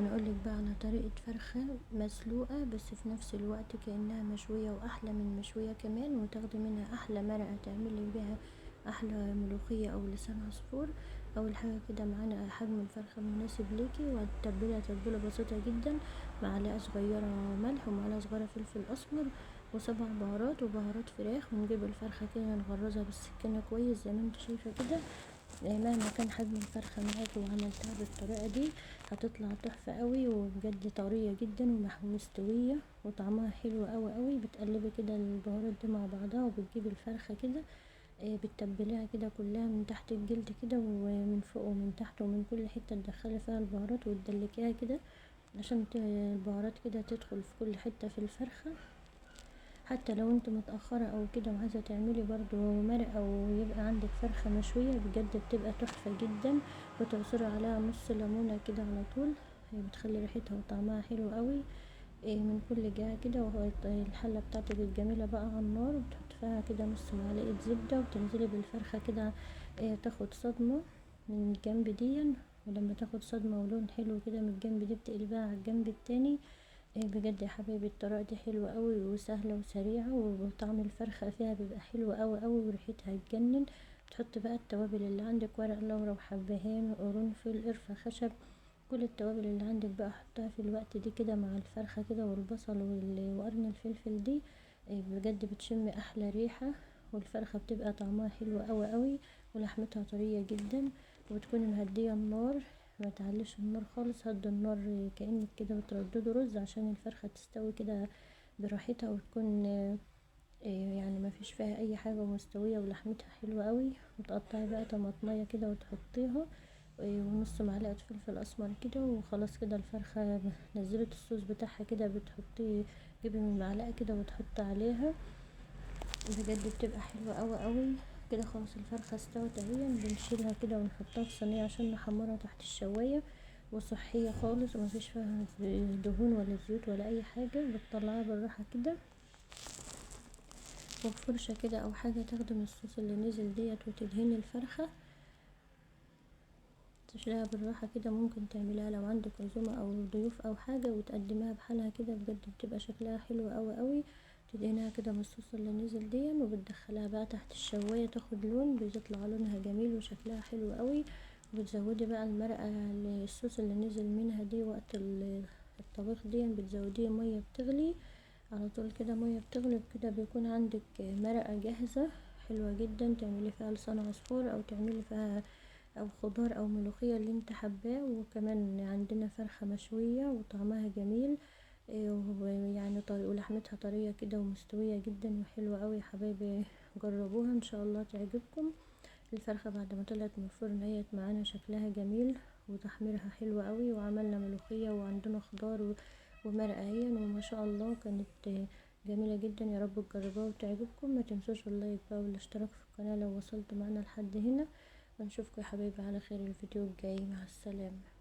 انا اقولك بقى على طريقة فرخة مسلوقة بس في نفس الوقت كأنها مشوية واحلى من مشوية كمان، وتاخدي منها احلى مرقة تعملي بيها احلى ملوخية او لسان عصفور. اول حاجة كده معانا حجم الفرخة المناسب ليكي، وهتتبليها تتبيلة بسيطة جدا، معلقة صغيرة ملح ومعلقة صغيرة فلفل اسمر وسبع بهارات وبهارات فراخ، ونجيب الفرخة كده نغرزها بالسكينة كويس زي ما انت شايفة كده. مهما كان حجم الفرخة معاكي وعملتها بالطريقة دي هتطلع تحفة قوي، وبجد طرية جدا ومستوية وطعمها حلو قوي قوي. بتقلبي كده البهارات دي مع بعضها، وبتجيبي الفرخة كده بتتبليها كده كلها من تحت الجلد كده ومن فوق ومن تحت ومن كل حتة تدخلي فيها البهارات وتدلكيها كده عشان البهارات كده تدخل في كل حتة في الفرخة. حتى لو انت متأخرة او كده وعايزة تعملي برضو مرقة ويبقى عندك فرخة مشوية بجد بتبقى تحفة جدا. وتعصري عليها نص ليمونة كده على طول، بتخلي ريحتها وطعمها حلو قوي من كل جهة كده. وهو الحلة بتاعتك الجميلة بقى على النار، وبتحط فيها كده نص معلقة زبدة وتنزلي بالفرخة كده تاخد صدمة من الجنب دي، ولما تاخد صدمة ولون حلو كده من الجنب دي بتقلبها على الجنب التاني. بجد يا حبايبي الطريقة دي حلوة قوي وسهلة وسريعة، وطعم الفرخة فيها بيبقى حلو قوي قوي وريحتها تجنن. تحط بقى التوابل اللي عندك، ورق لورا وحبهان وقرنفل قرفة خشب، كل التوابل اللي عندك بقى حطها في الوقت دي كده مع الفرخة كده والبصل وقرن الفلفل دي، بجد بتشم احلى ريحة، والفرخة بتبقى طعمها حلو قوي قوي ولحمتها طرية جدا. وتكوني مهدية النار، ما تعليش النار خالص، هدي النار كأنك كده بترددي رز عشان الفرخة تستوي كده براحتها وتكون يعني ما فيش فيها اي حاجة مستوية ولحمتها حلوة قوي. وتقطعي بقى طماطمية كده وتحطيها ونص معلقة فلفل اسمر كده، وخلاص كده الفرخة نزلت الصوص بتاعها كده، بتحطيه جيبي من معلقة كده وتحطي عليها، بجد بتبقى حلوة قوي قوي كده. خلاص الفرخة استوت اهي، بنشيلها كده ونحطها في صينية عشان نحمرها تحت الشواية، وصحية خالص ومفيش فيها دهون ولا زيوت ولا اي حاجة. بتطلعيها بالراحة كده وبفرشة كده او حاجة تخدم الصوص اللي نزل ديت وتدهني الفرخة، تشيلها بالراحة كده. ممكن تعمليها لو عندك عزومة او ضيوف او حاجة وتقدميها بحالها كده، بجد بتبقى شكلها حلو قوي قوي. تدهنيها كده بالصوص اللي نزل دي وبتدخلها بقى تحت الشواية تاخد لون، بتطلع لونها جميل وشكلها حلو قوي. وبتزودي بقى المرقة الصوص اللي نزل منها دي وقت الطبيخ دي، بتزوديه مية بتغلي على طول كده، مية بتغلي كده بيكون عندك مرقة جاهزة حلوة جدا، تعملي فيها لسان عصفور او تعملي فيها او خضار او ملوخية اللي انت حباه. وكمان عندنا فرخة مشوية وطعمها جميل، ويعني ولحمتها طرية كده ومستوية جدا وحلوة قوي يا حبايبي، جربوها ان شاء الله تعجبكم. الفرخة بعد ما طلعت من الفرن اهيت معانا شكلها جميل وتحميرها حلو قوي، وعملنا ملوخية وعندنا خضار ومرقة اهي، وما شاء الله كانت جميلة جدا. يا رب تجربوها وتعجبكم. ما تنسوش اللايك بقى والاشتراك في القناة لو وصلتوا معانا لحد هنا، ونشوفكم يا حبايبي على خير الفيديو الجاي. مع السلامة.